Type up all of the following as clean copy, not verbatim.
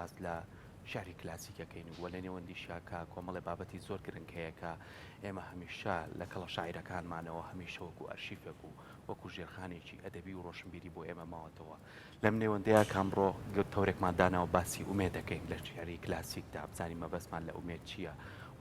باس لە شیعری کلاسیک ئەکەین و لە نێوەندیشیا کە کۆمەڵێ بابەتی زۆر گرنگ هەیە کە ئێمە هەمیشە لە کەڵە شاعیرەکانمانەوە هەمیشە وەکو ئەرشیفێک و وەکو ژێرخانێکی ئەدەبی و ڕۆشنبیری بۆ ئێمە ماوەتەوە. لەم نێوەندەیا کە ئەمڕۆ تەورێکمان داناوە باسی ئومێد دەکەین لە شیعری کلاسیکدا بزانین مەبەستمان لە ئومێد چییە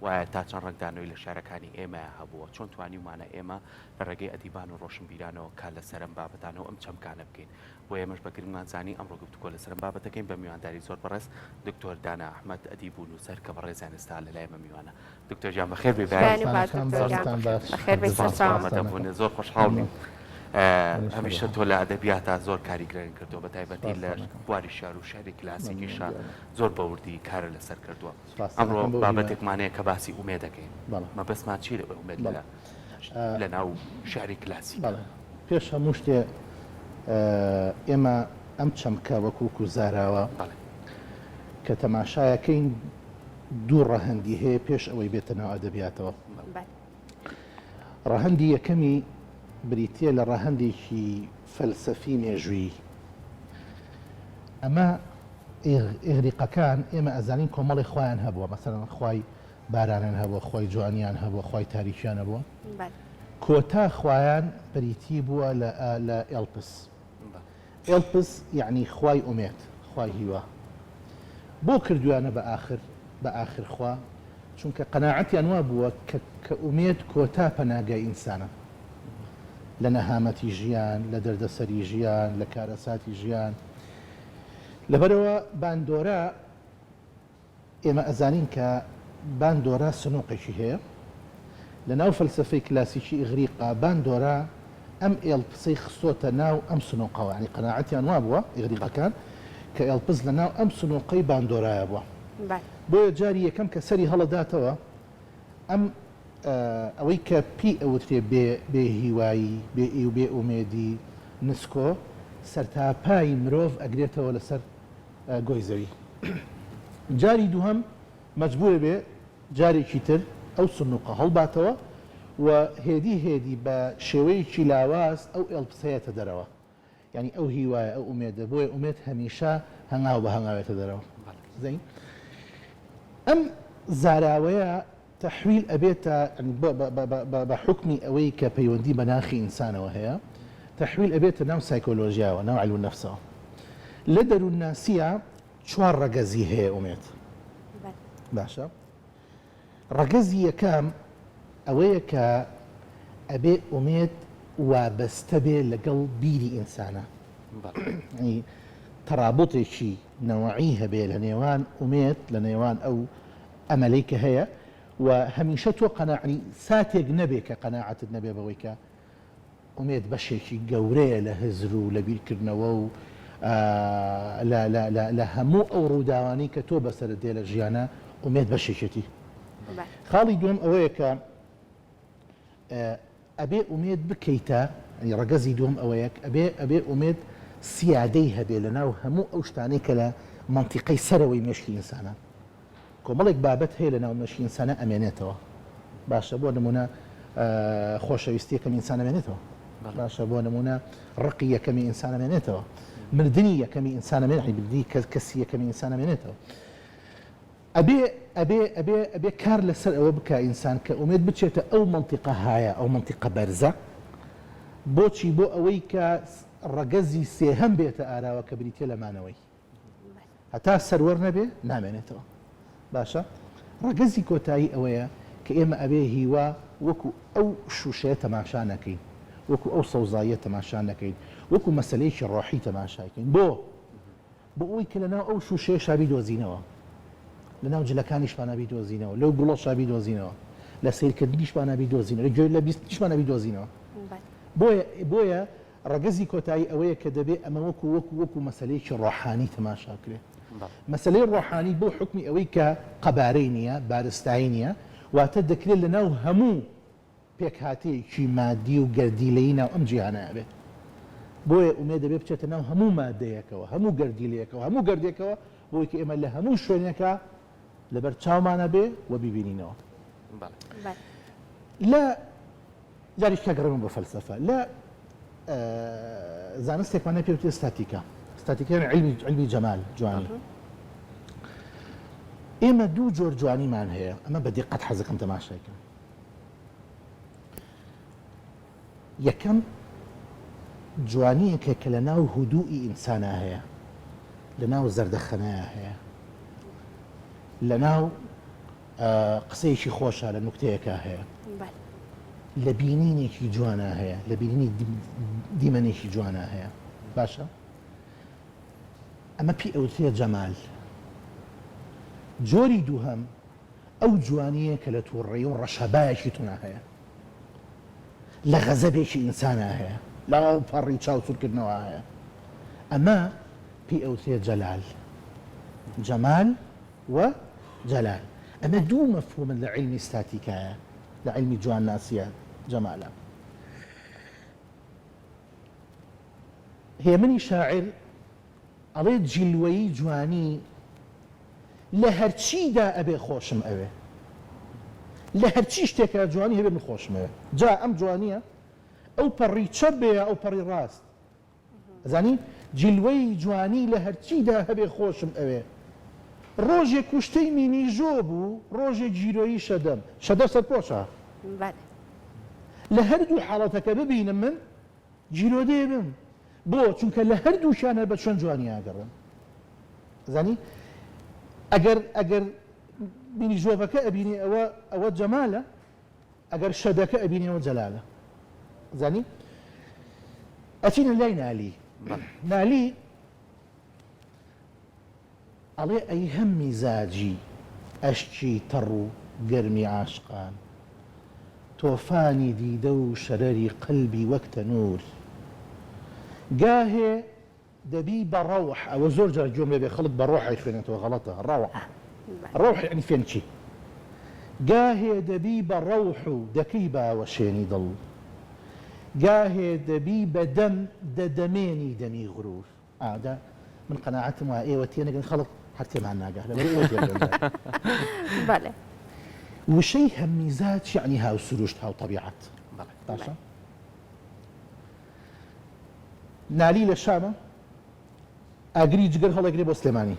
وایە تا چەند ڕەنگدانەوەی لە شیعرەکانی ئێمەیا هەبووە چۆن توانیومانە ئێمە لە ڕێگەی ئەدیبان و ڕۆشنبیرانەوە کار لەسەر ئەم بابەتانە و ئەم چەمکانە بکەین بۆ ئێمەش بە گرنگمان زانی ئەمڕۆ گفتوگۆ لەسەر ئەم بابەتە کەین بە میوانداری زۆر بەڕێز دکتۆر دانا ئەحمەد ئەدیب و نووسەر کە بەڕێزیان ئێستا لە لای ئێمە میوانە. دکتۆر گیان بەخێر بێی بەیانی باش دکتۆر گیان بەخێر بێی سەرچاوم. ئامادەبوون زۆر خۆشحاڵ بووین. هەمیشە تۆ لە ئەدەبیاتا زۆر کاری گرنگ کردووە بە تایبەتی لە بواری شعر و شعری کلاسیکیشا زۆر بە وردی کارە لەسەر کردووە. ئەمڕۆ بابەتێکمان هەیە کە باسی ئومێد دەکەین. مەبەستمان چییە لە ئومێد لە لە ناو شعری کلاسیک؟ پێش هەموو شتێ ئێمە ئەم چەمکە وەکو وەکو زاراوە کە تەماشایەکەین دوو ڕەهەندی هەیە پێش ئەوەی بێتە ناو ئەدەبیاتەوە. ڕەهەندی یەکەمی بریتییە لە ڕەهەندێکی فەلسەفی مێژوویی. ئەمە ئیغریقەکان ئێمە ئەزانین کۆمەڵی خوایان هەبووە، مەسەلەن خوای بارانیان هەبووە، خوای جوانیان هەبووە، خوای تاریکیان هەبووە. کۆتا خوایان بریتی بووە لە لە ئێڵپس. ئێڵپس یەعنی خوای ئومێد، خوای هیوا. بۆ کردوویانە بە ئاخر بە ئاخر خوا؟ چونکە قەناعەتیان وا بووە کە کە ئومێد کۆتا پەناگای ئینسانە لە نەهامەتی ژیان، لە دەردەسەری ژیان، لە کارەساتی ژیان. لەبەرئەوە باندۆرا ئێمە ئەزانین کە باندۆرا سنوقێکی هەیە. لە ناو فەلسەفەی کلاسیکی ئیغریقا باندۆرا ئەم ئێڵپسەی خستۆتە ناو ئەم سنوقەوە، یانی قەناعەتیان وابووە ئیغریقەکان کە ئێڵپس لە ناو ئەم سنوقەی باندۆرایا بووە. بۆیە جاری یەکەم کە سەری هەڵەداتەوە ئەم ئەوەی کە پێی ئەوترێ بێ بێ هیوایی، بێ بێ ئومێدی، نسکۆ، سەرتاپای مرۆڤ ئەگرێتەوە لەسەر گۆی زەوی. جاری دووهەم مەجبورە بێ جارێکی تر ئەو سنوقە هەڵباتەوە و هێدی هێدی بە شێوەیەکی لاواز ئەو ئێڵپسەیەتە دەرەوە. یانی ئەو هیوایە، ئەو ئومێدە. بۆیە ئومێد هەمیشە هەنگاو بە هەنگاوێتە دەرەوە. ئەم زاراوەیە تەحویل ئەبێتە یانی بە حوکمی ئەوەی کە پەیوەندی بە ناخی ئینسانەوە هەیە تەحویل ئەبێتە ناو سایکۆلۆژیاوە ناو عیلم نەفسەوە لە دەروونناسیە چوار ڕەگەزی هەیە ئومێد باشە ڕەگەزی یەکەم ئەوەیە کە ئەبێ ئومێد وابەستە بێ لەگەڵ بیری ئینسانە یانی تەرابوتێکی نەوەعی هەبێ لە نێوان ئومێد لە نێوان ئەو ئەمەلەی کە هەیە و هەمیشە تۆ قەناعی ساتێک نەبێ کە قەناعەتت نەبێ بەوەی کە ئومێد بەشێکی گەورەیە لە هزر و لە بیرکردنەوە و لە لە لە لە هەموو ئەو ڕووداوانەی کە تۆ بەسەرت دێ لە ژیانا ئومێد بەشێکێتی. خاڵی دووەم ئەوەیە کە ئەبێ ئومێد بکەیتە یانی ڕەگەزی دووەم ئەوەیە ئەبێ ئەبێ ئومێد سیادەی هەبێ لە ناو هەموو ئەو شتانەی کە لە مەنتیقەی سەرەوەی مێشکی ئینسانە. کۆمەڵێک بابەت هەیە لە ناو مێشکی ئینسانا ئەمێنێتەوە باشە بۆ نمونە خۆشەویستی یەکەمی ئینسان ئەمێنێتەوە باشە بۆ نمونە ڕقی یەکەمی ئینسان ئەمێنێتەوە مردنی یەکەمی ئینسان ئەمێنێت مردنی کەسی یەکەمی ئینسان ئەمێنێتەوە ئەبێ ئەبێ ئەبێ ئەبێ کار لەسەر ئەوە بکا ئینسان کە ئومێد بچێتە ئەو مەنتیقە هایە ئەو مەنتیقە بەرزە بۆچی بۆ ئەوەی کە ڕەگەزی سێهەم بێتە ئاراوە کە بریتیە لە مانەوەی هەتا سەروەر نەبێ نامێنێتەوە. باشە ڕەگەزی کۆتایی ئەوەیە کە ئێمە ئەبێ هیوا وەکو ئەو شوشەیە تەماشا نەکەین، وەکو ئەو سەوزاییە تەماشا نەکەین، وەکو مەسەلەیەکی ڕۆحی تەماشای کەین. بۆ؟ بۆ ئەوەی کە لەناو ئەو شوشەیەشا بیدۆزینەوە، لەناو جلەکانیشمانا بیدۆزینەوە، لەو گوڵەشا بیدۆزینەوە، لە سەیرکردنیشمانا بیدۆزینەوە، لە گوێ لە بیستنیشمانا بیدۆزینەوە. بۆیە بۆیە ڕەگەزی کۆتایی ئەوەیە کە دەبێ ئەمە وەکو وەکو وەکو مەسەلەیەکی ڕۆحانی تەماشا بکرێ. مەسەلەی ڕۆحانی بۆ حوکمی ئەوەی کە قەبارەی نییە، بارستایی نییە، واتە دەکرێ لە ناو هەموو پێکهاتەیەکی مادی و گەردیلەیی ناو ئەم جیهانە بێ. بۆیە ئومێد دەبێ بچێتە ناو هەموو مادەیەکەوە، هەموو گەردیلەیەکەوە، هەموو گەردێکەوە بۆ ئەوەی کە ئێمە لە هەموو شوێنێکا لەبەر چاومانا بێ و بیبینینەوە. لە جارێکی گەڕێمە بۆ فەلسەفە لە زانستێکمان هەیە پێ وترێ ستاتیکا ستاتیکا یانی علمی علمی جەمال جوانی. ئێمە دوو جۆر جوانیمان هەیە، ئەمە بە دیقەت حەزەکەم تەماشای کەن. یەکەم جوانییەکە کە لە ناو هودووئی ئینسانا هەیە، لە ناو زەردەخەنەیا هەیە، لە ناو قسەیەکی خۆشە لە نوکتەیەکا هەیە، لە بینینێکی جوانا هەیە، لە بینینی دیمەنێکی جوانا هەیە. باشە ئەمە پێی ئەوترێ جەمال. جۆری دووهەم ئەو جوانییە کە لە تووڕەیی و ڕەشەبایەکی تۆنا هەیە، لە غەزەبێکی ئینسانا هەیە، لە ئەوپەڕی چاوسوورکردنەوە هەیە. ئەمە پێی ئەوترێ جەلال. جەمال و جەلال. ئەمە دوو مەفهوومن لە عیلمی ستاتیکایە، لە عیلمی جوانناسییە جەمالە. هێمنی شاعیر ئەڵێ جیلوەی جوانی لە هەرچیدا ئەبێ خۆشم ئەوێ. لە هەرچی شتێکا جوانی هەبێ من خۆشم ئەوێ. جا ئەم جوانییە ئەو پەڕی چەپ بێ یا ئەو پەڕی ڕاست. ئەزانی جیلوەی جوانی لە هەرچیدا هەبێ خۆشم ئەوێ. ڕۆژێ کوشتەی مینیژۆ بوو ڕۆژێ گیرۆیی شەدەم. شەدە سەرپۆشە. بەلێ. لە هەردوو حاڵەتەکە ببینم من گیرۆدەیە بم. بۆ؟ چونکە لە هەردووکیان هەر بە چۆن جوانی ئەگەڕێم. ئەزانی ئەگەر ئەگەر مینیژۆڤەکە ئەبینی ئەوە ئەوە جەمالە ئەگەر شەدەکە ئەبینی ئەوە جەلالە. ئەزانی ئەچینە لای نالی. نالی ئەڵێ ئەی هەم میزاجی ئەشکی تەڕ و گەرمی عاشقان، تۆفانی دیدە و شەرەری قەلبی وەک تەنوور. گاهێ دەبی بە ڕەوح، ئەوە زۆر جار گوێم لێ بێ خەڵک بە ڕۆح ئەیخوێنێتەوە غەڵەتە، ڕەوح، ڕەوح یەعنی فێنکی. گاهێ دەبی بە ڕەوح و دەکەی باوەشێنی دڵ، گاهێ دەبی بە دەم دەدەمێنی دەمی غروور. ئا من قەناعەتم وایە ئێوە تێنەگەن خەڵک هەر تێمان ناگا لەبەر ئێوە تێبگەن. بەڵێ. وشەی هەممیزاج یەعنی هاوسروشت هاوتەبیعەت. بەڵێ. باشە نالی لە شامە ئاگری جگەر هەڵەگرێ بۆ سلێمانی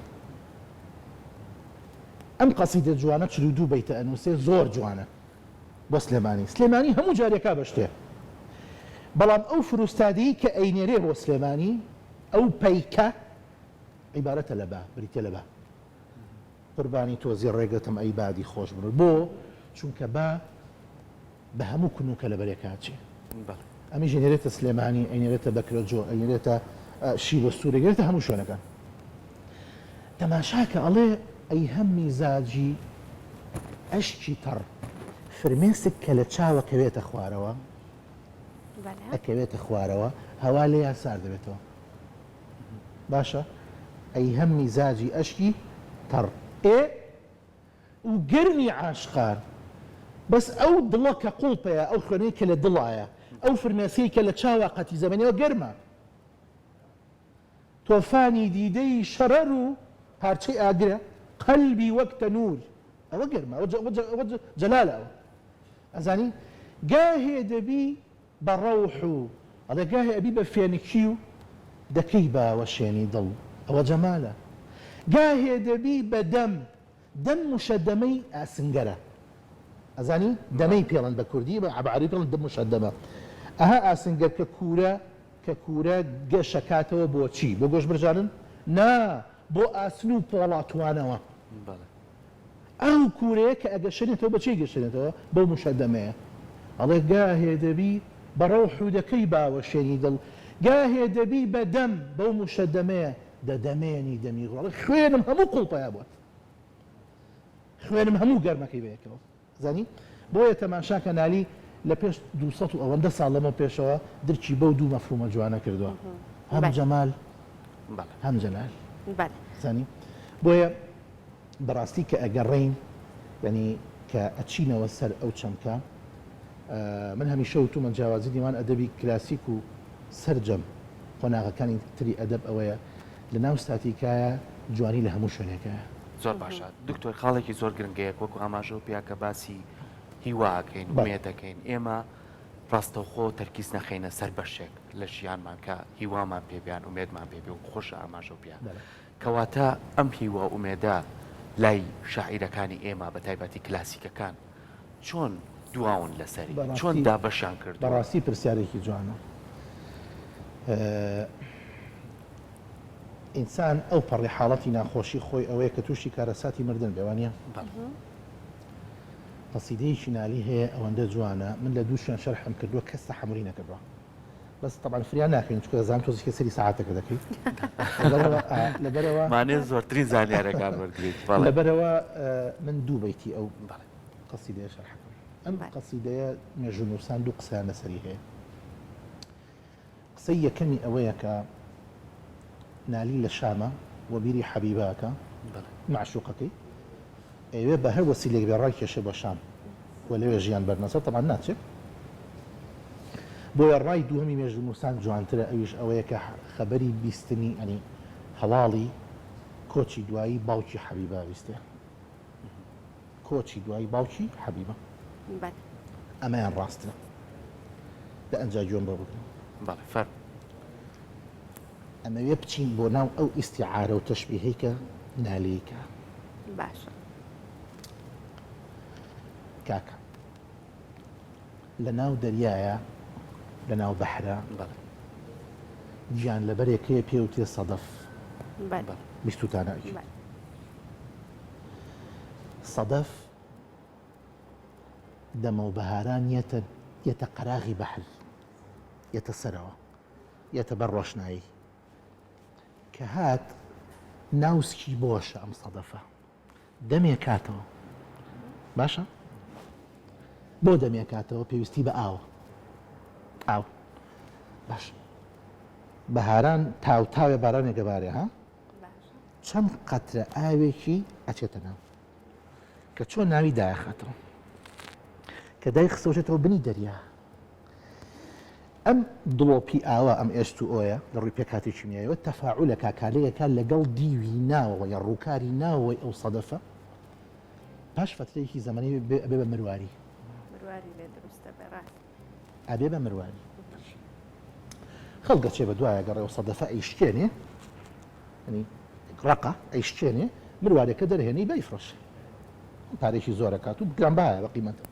ئەم قەسیدە جوانە 42 بەیتە ئەنووسێ زۆر جوانە بۆ سلێمانی سلێمانی هەموو جارێکا بە شتێ بەڵام ئەو فروستادەی کە ئەینێرێ بۆ سلێمانی ئەو پەیکە عیبارەتە لە با بریتە لە با قوربانی تۆزی ڕێگەتم ئەی بادی خۆش بن بۆ چونکە با بە هەموو کون و کەلەبەرێکا ئەچێ ئەمیش ئەینێرێتە سلێمانی ئەینێرێتە بەکرەجۆ ئەینێرێتە شیوەسوور ئەینێرێتە هەموو شوێنەکان تەماشاکە ئەڵێ ئەی هەم میزاجی ئەشکی تەڕ فرمێسک کە لە چاوە کەوێتە خوارەوە ئەکەوێتە خوارەوە هەوا لێیا سار دەبێتەوە باشە ئەی هەم میزاجی ئەشکی تەڕ ئێ و گەرمی عاشقان بەس ئەو دڵە کە قوڵپەیە ئەو خوێنەی کە لە دڵایە ئەو فرمێسکەی کە لە چاوا قەتیزەمەنیەوە گەرمە تۆفانی دیدەی شەرەر و پارچەی ئاگرە قەلبی وەک تەنوور ئەوە گەرمە ئەوە جەلالە ئەوە ئەزانی گاهێ دەبی بە ڕەوح و ئەڵێ گاهێ ئەبی بە فێنکی و دەکەی باوەشێنی دڵ ئەوە جەمالە گاهێ دەبی بە دەم دەم مشەدەمەی ئاسنگەرە ئەزانی دەمەی پێڵن بە کوردی بە عەرەبی پێڵن دەم مشەدەمە ئەها ئاسنگەر کە کوورە کە کوورە گەش ئەکاتەوە بۆ چی؟ بۆ گۆشت برژانن؟ نا بۆ ئاسن و پۆڵا توانەوە. بەڵێ. ئەو کوورەیە کە ئەگەشێنێتەوە بە چی گەشێنێتەوە؟ بەو مشەدەمەیە. ئەڵێ گاهێ دەبی بە ڕەوح و دەکەی باوەشێنی دڵ، گاهێ دەبی بە دەم بەو مشەدەمەیە دەدەمێنی دەمی غوڕ. ئەڵێ خوێنم هەموو قوڵپەیا بۆت. خوێنم هەموو گەرمەکەی بەیەکەوە. زانی؟ بۆیە تەماشاکە نالی لە پێش 200 و ئەوەندە ساڵ لەمەو پێشەوە درکی بەو دوو مەفهومە جوانە کردووە هەم جەمال هەم جەلال زانی؟ بۆیە بەڕاستی کە ئەگەڕێین یعنی کە ئەچینەوە سەر ئەو چەمکە من هەمیشە وتومە جیاوازی نێوان ئەدەبی کلاسیک و سەرجەم قۆناغەکانی تری ئەدەب ئەوەیە لە ناو ستاتیکایە جوانی لە هەموو شوێنێکایە. زۆر باشە دکتۆر خاڵێکی زۆر گرنگەیە وەکو ئاماژەو پیا کە باسی هیوا ئەکەین ئومێد ئەکەین ئێمە ڕاستەوخۆ تەرکیز نەخەینە سەر بەشێک لە ژیانمان کە هیوامان پێ بێ یان ئومێدمان پێ بێ و خۆشە ئاماژەو پیا کەواتە ئەم هیوا و ئومێدە. لای شاعیرەکانی ئێمە بە تایبەتی کلاسیکەکان چۆن دواون لەسەری؟ چۆن بەڕاستی دابەشیان کردووە؟ بەڕاستی پرسیارێکی جوانە. ئینسان ئەو پەڕی حاڵەتی ناخۆشی خۆی ئەوەیە کە تووشی کارەساتی مردن بێ وانە؟ قەسیدەیەکی نالی هەیە ئەوەندە جوانە من لە دوو شوێن شەرحم کردووە کەس تەحەمولی نەکردووە بەس تەبعەن فریا ناکەین چونکە دەزانم تۆزێکی سەری سەعاتەکە دەکەی لەبەرەوە لەبەرەوە مانێ زۆرترین زانیارەکان وەرگریت بەڵێ لەبەرەوە من دوو بەیتی ئەو بەڵێ قەسیدەیە شەرحەکەم ئەم قەسیدەیە مێژوونووسان دوو قسەیان لەسەری هەیە قسەی یەکەمی ئەوەیە کە نالی لە شامە و بیری حەبیبە ئەکا، مەعشوقەکەی، ئەیەوێ بە هەر وەسیلەیەک بێ ڕایکێشێ بۆ شام و لەوێ ژیان بەرنە سەر، تەبعەن ناچێ. بۆیە ڕای دووهەمی مێژوونووسان جوانترە، ئەویش ئەوەیە کە خەبەری بیستنی یانی هەواڵی کۆچی دوایی باوکی حەبیبە ئەبیستێ. کۆچی دوایی باوکی حەبیبە. بەلێ. ئەمەیان ڕاسترە. دە ئەنجا گوێم بۆ بگرن. بەڵێ فەرموو. ئەمەوێ بچین بۆ ناو ئەو ئیستیعارە و تەشبیهەی کە نالی کە. باشە. کاکە لە ناو دەریایە لە ناو بەحرا بەڵێ. گیانلەبەرێک هەیە پێی وترێ سەدەف. بەلێ. بیستووتانە ئەکید. بەلێ. سەدەف دەمەو بەهاران یەتە یەتە قەراغی بەحر یەتە سەرەوە یەتە بەر ڕۆشنایی کە هات ناوسکی بۆشە ئەم سەدەفە دەمێ کاتەوە باشە بۆ دەمێ کاتەوە پێویستی بە ئاوە ئاو باش بەهاران تاوتاوێ بارانێکە بارێ ها چەند قەترە ئاوێکی ئەچێتە ناو کە چۆن ناوی دایەخاتەوە کە دای خستەوەێتەوە بنی دەریا ئەم دڵۆپی ئاوە ئەم ئێست و ئۆیە لە ڕووی پێکاتی کیمیایەوە تەفاعولەکە کارلێکەکە لەگەڵ دیوی ناوەوە یا ڕووکاری ناوەوەی ئەو سەدەفە پاش فترەیەکی زەمەنی ئەبێ بە مرواری مرواری لێ دروستە بێ ڕاست ئەبێ بە مرواری خەڵک ئەچێ بە دوایە گەڕێ و سەدەفە ئەیشکێنێ ینی ڕەقە ئەیشکێنێ مروارێکە دەرهێنی بەیفرۆشێ پارێکی زۆرە کات و گرانبایە بە قیمەتە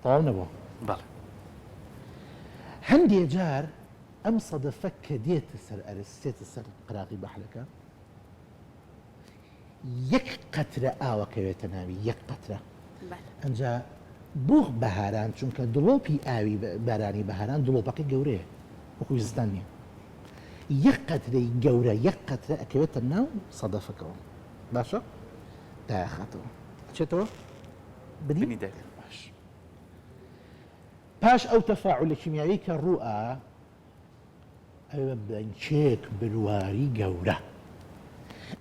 تەواو نەبوو بەڵێ هەندێ جار ئەم سەدەفە کە دێتە سەر ئەرز دێتە سەر قراغی بەحرەکە یەک قەترە ئاو ئەکەوێتە ناوی یەک قەترە ئەنجا بۆ بەهاران چونکە دڵۆپی ئاوی بارانی بەهاران دڵۆپەکەی گەورەیە وەکو زستان نییە یەک قەترەی گەورە یەک قەترە ئەکەوێتە ناو سەدەفەکەوە باشە دایخاتەوە ئەچێتەوە بنی دەریا باش پاش ئەو تەفاعولە کیمیایی کە ڕووئا ئەبێ بە بەنکێک مرواری گەورە.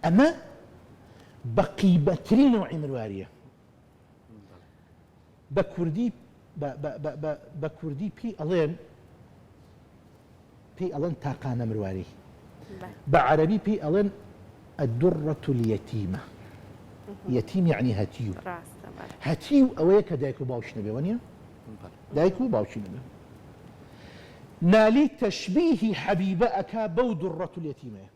ئەمە بە قیمەترین نەوعی مرواریە. بە کوردی بە کوردی پێی ئەڵێن پێی ئەڵێن تاقانە مرواری. بە عەرەبی پێی ئەڵێن الدرة اليتيمة. یەتیم یەعنی هەتیو. هەتیو ئەوەیە کە دایک و باوکی نەبێ وەنیە؟ دایک و باوکی نەبێ. نالی تەشبیهی حەبیبە ئەکا بەو دڕەت الیتیمەیە،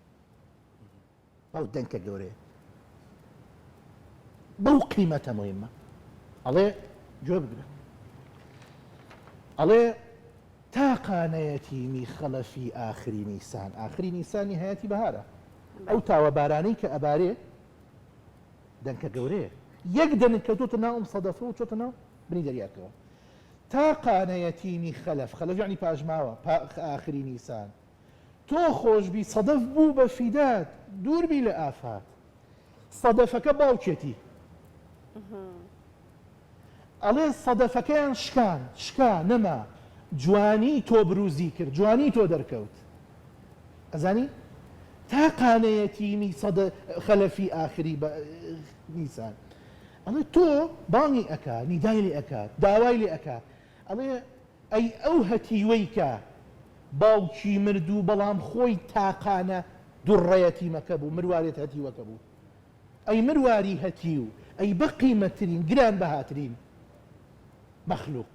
بەو دەنکە گەورەیە، بەو قیمەتە مهمە. ئەڵێ گوێ بگرە، ئەڵێ تاقانە یەتیمی خەڵەفی ئاخری نیسان، ئاخری نیسان نیهایەتی بەهارە، ئەو تاوە بارانەی کە ئەبارێ دەنکە گەورەیە، یەک دەنک کەوتۆتە ناو ئەم سەدەفە و چۆتە ناو بنی دەریاکەوە. تاقانە یەتیمی خەلەف، خەلەف یەعنی پاشماوە، پا ئاخری نیسان. تۆ خۆشبی سەدەف بوو بە فیدات، دوور بی لە ئافات. سەدەفەکە باوکێتی. ئەڵێ سەدەفەکەیان شکان، شکا، نەما. جوانی تۆ بروزی کرد، جوانی تۆ دەرکەوت. ئەزانی؟ تاقانە یەتیمی سەدە خەلەفی ئاخری بە نیسان. ئەڵێ تۆ بانگی ئەکا، نیدای لێ ئەکا، داوای لێ ئەکا، ئەڵێ ئەی ئەو هەتیوەی کە باوکی مرد و بەڵام خۆی تاقانە دوڕڕە یەتیمەکە بوو، مروارێت هەتیوەکە بوو. ئەی مرواری هەتیو، ئەی بەقیمەتترین، گرانبەهاترین مەخلوق.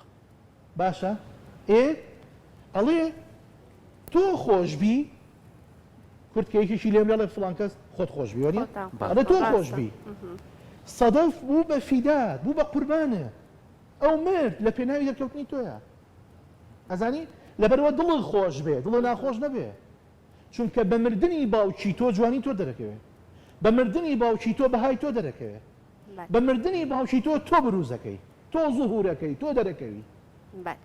باشە ئێ ئەڵێ تۆ خۆش بی کورد کە یەکێکی لێم لێ ئەڵێ فڵان کەس. خۆت خۆش بی وەنیە؟ ئەبێ تۆ خۆش بی. سەدەف بوو بە فیدات، بوو بە قوربانت. ئەو مرد لە پێناوی دەرکەوتنی تۆیا. ئەزانی؟ لەبەرئەوە دڵت خۆش بێ، دڵت ناخۆش نەبێ. چونکە بە مردنی باوکی تۆ جوانی تۆ دەرەکەوێ. بە مردنی باوکی تۆ بەهای تۆ دەرەکەوێ. بە مردنی باوکی تۆ تۆ بروزەکەی. تۆ زوهورەکەی، تۆ دەرەکەوی. بەلێ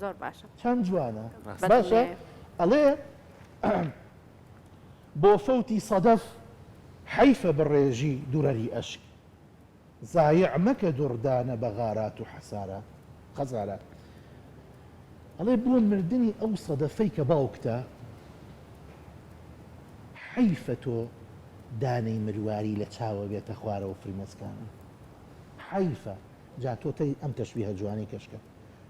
زۆر باشە. چەند جوانە. باشە ئەڵێ بۆ فەوتی سەدەف حەیفە بڕێژی دورەری ئەشک زایع مەکە دوڕدانە بە غارات و حەسارات خەسارات ئەڵێ بۆ مردنی ئەو سەدەفەی کە باوکتە حەیفە تۆ دانەی مرواری لە چاوە بێتە خوارەوە فرمێسکانە حەیفە جا تۆ تەی ئەم تەشبیهە جوانەی کەشکە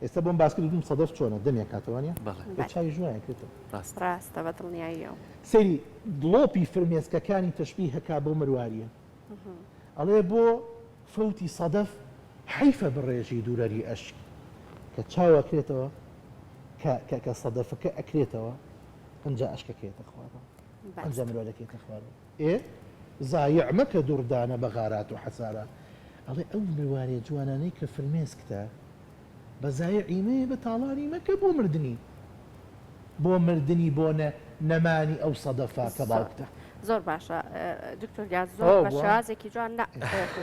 ئێستا بۆم باس کرد وتم سەدەف چۆنە دەمێک کاتە وانیە؟ بەڵێ. بە چاویش وایە کرێتەوە. ڕاستە. ڕاستە بە دڵنیاییەوە. سەیری دڵۆپی فرمێسکەکانی تەشبیه کا بەو مرواریە ئەڵێ بۆ فەوتی سەدەف حەیفە بڕێژی دورەری ئەشک کە چاو ئەکرێتەوە کە کە کە سەدەفەکە ئەکرێتەوە ئەنجا ئەشکەکە یەتە خوارەوە ئەنجا بەستە. مرواریەکە یەتە خوارەوە. ئێ زایع مەکە دوڕدانە بە غارات و حەسارات ئەڵێ ئەو مرواریە جوانانەی کە فرمێسکتە بە زایعی مەیە بە تاڵانی مەکە بۆ مردنی بۆ مردنی بۆ نە نەمانی ئەو سەدەفە کە باوکتە. زۆر باشە دکتۆر گیان زۆر بە شێوازێکی جوان نا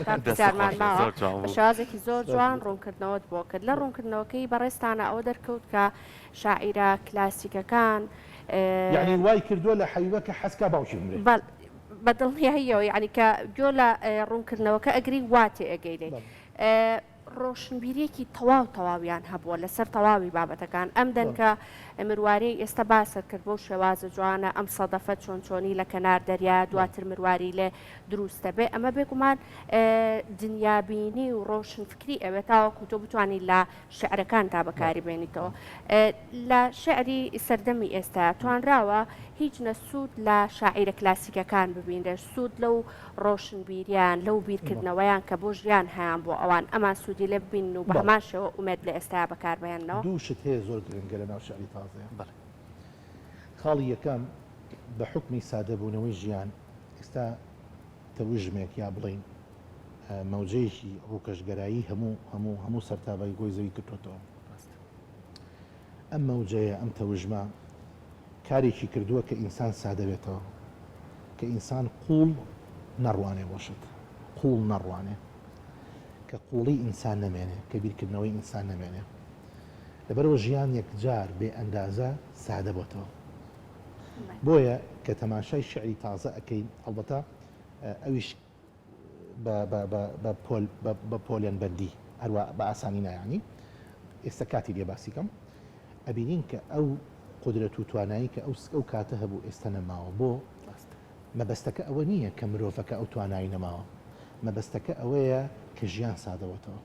تا پرسیارمان ماوە بە شێوازێکی زۆر جوان ڕوونکردنەوەت بۆ کرد لە ڕوونکردنەوەکەی بەڕێزتانە ئەوە دەرکەوت کە شاعیرە کلاسیکەکان یەعنی وای کردووە لە حەبیبە کە حەز کا باوکی بمرێ. بەڵ بە دڵنیاییەوە یەعنی کە گوێ لە ڕوونکردنەوەکە ئەگری وا تێئەگەی لێی. ڕۆشنبیریەکی تەواو تەواویان هەبووە لەسەر تەواوی بابەتەکان ئەم دەنکە مرواریەی ئێستا باست کرد بەو شێوازە جوانە ئەم سەدەفە چۆن چۆنی لە کەنار دەریا دواتر مرواری لێ دروست دەبێ ئەمە بێگومان دنیابینی و ڕۆشنفکری ئەوێ تاوەکو تۆ بتوانی لە شیعرەکانتا بەکاری بێنیتەوە. لە شیعری سەردەمی ئێستا توانراوە هیچ نە سوود لە شاعیرە کلاسیکەکان ببینرێت، سوود لەو ڕۆشنبیریان، لەو بیرکردنەوەیان کە بۆ ژیان هەیان بۆ ئەوان، ئەمان سوودی لێ ببینن و بە هەمان شێوە ئومێد لە ئێستایا بەکار بهێننەوە؟ دوو شت هەیە زۆر گرنگە لە ناو شیعری تازەیا. خاڵی یەکەم، بە حوکمی سادەبوونەوەی ژیان، ئێستا تەوژمێک یا بڵێین مەوجەیەکی ڕووکەشگەرایی هەموو هەموو هەموو سەرتاپای گۆی زەوی گرتۆتەوە. ئەم مەوجەیە، ئەم تەوژمە کارێکی کردووە کە ئینسان سادە بێتەوە، کە ئینسان قووڵ نەڕوانێ بۆ شت، قووڵ نەڕوانێ، کە قووڵی ئینسان نەمێنێ، کە بیرکردنەوەی ئینسان نەمێنێ. لەبەرئەوە ژیان یەکجار بێ ئەندازە سادە بۆتەوە. بۆیە کە تەماشای شیعری تازە ئەکەین، ئەڵبەتە ئەویش بە پۆلێن بەندی هەروا بە ئاسانی نا یانی ئێستا کاتی لێ باسی کەم ئەبینین کە ئەو قودرەت و توانایی کە ئەو ئەو کاتە هەبوو ئێستا نەماوە بۆ مەبەستەکە ئەوە نییە کە مرۆڤەکە ئەو توانایی نەماوە مەبەستەکە ئەوەیە کە ژیان سادەوەتەوە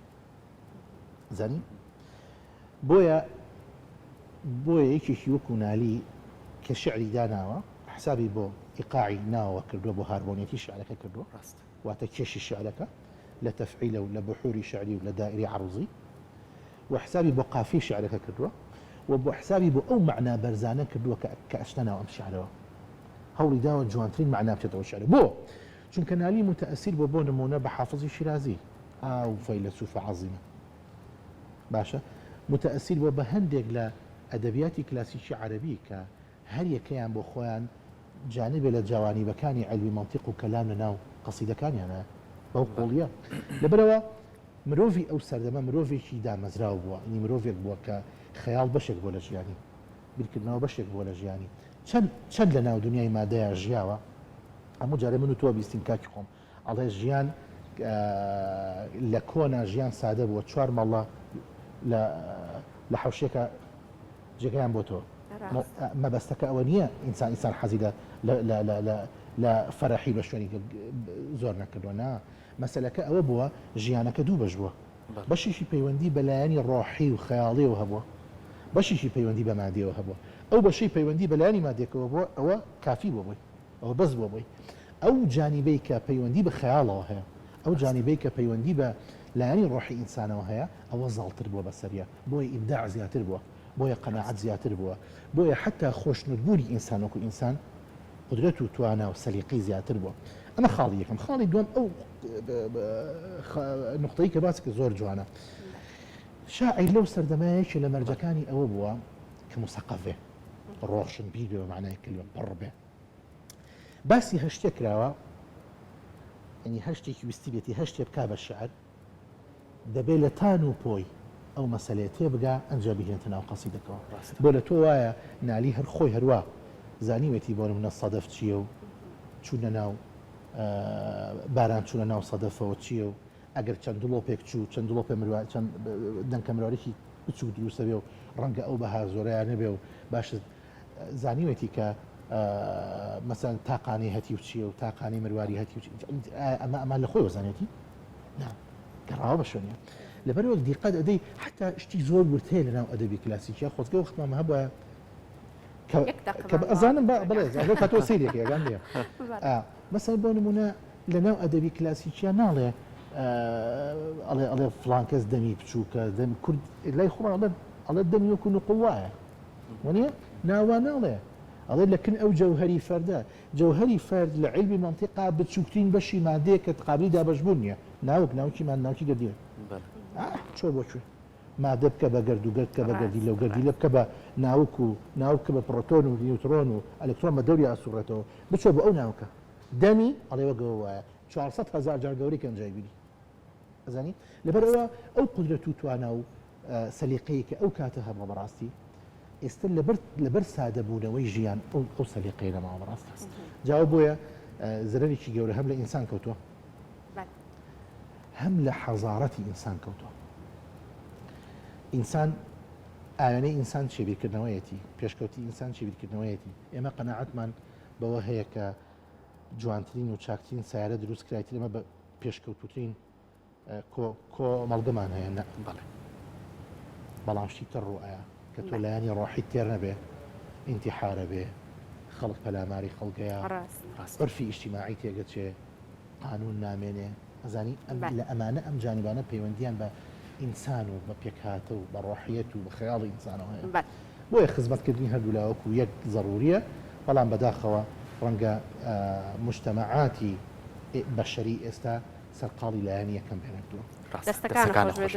زانی بۆیە بۆیە یەکێکی وەکو نالی کە شعری داناوە حسابی بۆ ئیقاعی ناوەوە کردووە بۆ هارمۆنیەتی شعرەکە کردووە ڕاستە. واتە کێشی شعرەکە لە تەفعیلە و لە بحوری شعری و لە دائیرەی عەروزی و حسابی بۆ قافیەی شعرەکە کردووە و بۆ حسابی بۆ ئەو مەعنا بەرزانە کردووە کە کە ئەچنە ناو ئەم شعرەوە هەوڵی داوە جوانترین مەعنا بچێتەوە شعرە بۆ؟ چونکە نالی موتەئەسیر بووە بۆ نموونە بە حافزی شیرازی ئاو فەیلەسوفە عەزیمە باشە موتەئەسیر بووە بە هەندێک لە ئەدەبیاتی کلاسیکی عەرەبی کە هەر یەکەیان بۆ خۆیان جانبێ لە جەوانیبەکانی عیلمی مەنتیق و کەلام لە ناو قەسیدەکانیانە بەو قووڵییە. لەبەرئەوە مرۆڤی ئەو سەردەمە مرۆڤێکی دامەزراو بووە، یانی مرۆڤێک بووە کە خەیاڵ بەشێک بووە لە ژیانی، بیرکردنەوە بەشێک بووە لە ژیانی. چەند چەند لە ناو دونیای مادەیا ژیاوە، هەموو جارێ من و تۆ بیستین کاکی خۆم ئەڵێ ژیان لە کۆنا ژیان سادە بووە چوار مەڵە لە لە حەوشێکا جێگایان بۆتەوە مەبەستەکە ئەوە نییە ئینسان ئینسان حەزی لە لە لە لە لە فەرەحی لە شوێنی زۆر نەکردووە نا مەسەلەکە ئەوە بووە ژیانەکە دوو بەش بووە بەشێکی پەیوەندی بە لایەنی ڕۆحی و خەیاڵیەوە هەبووە بەشێکی پەیوەندی بە مادیەوە هەبووە ئەو بەشەی پەیوەندی بە لایەنی مادیەکەوە بووە ئەوە کافی بووە بۆی ئەوە بەس بووە بۆی. ئەو جانیبەی کە پەیوەندی بە خەیاڵەوە هەیە، ئەو جانیبەی کە پەیوەندی بە لایەنی ڕۆحی ئینسانەوە هەیە، ئەوە زاڵتر بووە بەسەریا. بۆیە ئیبداع زیاتر بووە، بۆیە قەناعەت زیاتر بووە، بۆیە حەتتا خۆشنوودبوونی ئینسان وەکو ئینسان قودرەت و توانا و سەلیقەی زیاتر بووە. ئەمە خاڵی یەکەم. خاڵی دووەم ئەو نوقتەی کە باسی کرد زۆر جوانە. شاعیر لەو سەردەمە یەکێ لە مەرجەکانی ئەوە بووە کە موسەقەف بێ، ڕۆشنبیر بێ بە مەعنای کلمە پڕ بێ. باسی هەشتێ کراوە، یعنی هەر شتێکی ویستیبێتی هەر شتێ بکا بە شعر، دەبێ لە تان و پۆی ئەو مەسەلەیە تێبگا ئەنجا بیهێنێتە ناو قەسیدەکەوە. بۆ لە تۆ وایە نالی هەر خۆی هەروا زانیوێتی بۆ نمونە سەدەف چییە و چوونە ناو باران چوونە ناو سەدەفەوە چییە و ئەگەر چەند دڵۆپێک چوو چەند دڵۆپێ مروا چەند دەنکە مرواریی بچووک دروستە بێ و ڕەنگە ئەو بەها زۆرەیان نەبێ و باشە زانیوێتی کە مەسەلەن تاقانەی هەتیو چییە و تاقانەی مرواری هەتیو چییە ئەمە ئەمە لە خۆیەوە زانیوێتی؟ نا گەڕاوە بە شوێنیان لەبەرئەوە دیقەت ئەدەی حتا شتی زۆر ورد هەیە لەناو ئەدەبی کلاسیکیا خۆزگە وەختمان هەبووە کە کە ئەزانم بە بڵێ لەو کاتەوە سەیرێکی ئەگام لێ مەسەلەن بۆ نمونە لەناو ئەدەبی کلاسیکیا ناڵێ ئەڵێ ئەڵێ فڵان کەس دەمی بچووکە دەم کورد لای خۆمان ئەڵێ ئەڵێ دەمی وەکو نوقڵ وایە وەنیە؟ نا وا ناڵێ. ئەڵێ لە کن ئەو جەوهەری فەردە. جەوهەری فەرد لە عیلمی مەنتیقا بچووکترین بەشی مادەیە کە قابلی دابەشبوون نییە. ناوک، ناوکی مادە، ناوکی گەردیلە. ئاه چۆ بۆ کوێ؟ مادە بکە بە گەرد و گەرد بکە بە گەردیلە و گەردیلە بکە بە ناوک و ناوک بکە بە پڕۆتۆن و نیوترۆن و ئەلکترۆن بە دەوریا ئەسووڕێتەوە. بچۆ بۆ ئەو ناوکە. دەمی ئەڵێ وەک ئەوە وایە. 400 هەزار جار گەورەی کە ئەنجای بینی. ئەزانی؟ لەبەرئەوە ئەو قودرەت و توانا و سەلیقەیە کە ئەو کاتە هەبووە بەڕاستی ئێستا لەبەر لەبەر سادەبوونەوەی ژیان ئەو ئەو سەلیقەیە نەماوە بەڕاستی جاوە بۆیە زەرەرێکی گەورە هەم لە ئینسان کەوتووە هەم لە حەزارەتی ئینسان کەوتووە ئینسان ئاوێنەی ئینسان چێ بیرکردنەوەیەتی پێشکەوتی ئینسان چێ بیرکردنەوەیەتی ئێمە قەناعەتمان بەوە هەیە کە جوانترین و چاکترین سیارە دروست کرایتر ئەمە بە پێشکەوتوترین کۆمەڵگەمان هەیە نە بەڵێ بەڵام شتی تر ڕوئەیە کە تۆ لایەنی ڕۆحیت تێر نەبێ ئینتیحارە بێ خەڵک پەلاماری خەڵگەیە عورفی ئیجتیماعی تێگەچێ قانون نامێنێ ئەزانی ئەم لە ئەمانە ئەم جانیبانە پەیوەندیان بە ئینسان و بە پێکهاتە و بە ڕۆحیەت و بە خەیاڵی ئینسانەوە هەیە بۆیە خزمەتکردنی هەردوولا وەکو یەک زەروریە بەڵام بەداخەوە ڕەنگە موجتەمەعاتی بەشەری ئێستا سەرقاڵی لایەنی یەکەم بێ نەکردووە. دەستەکانت خۆش بێت.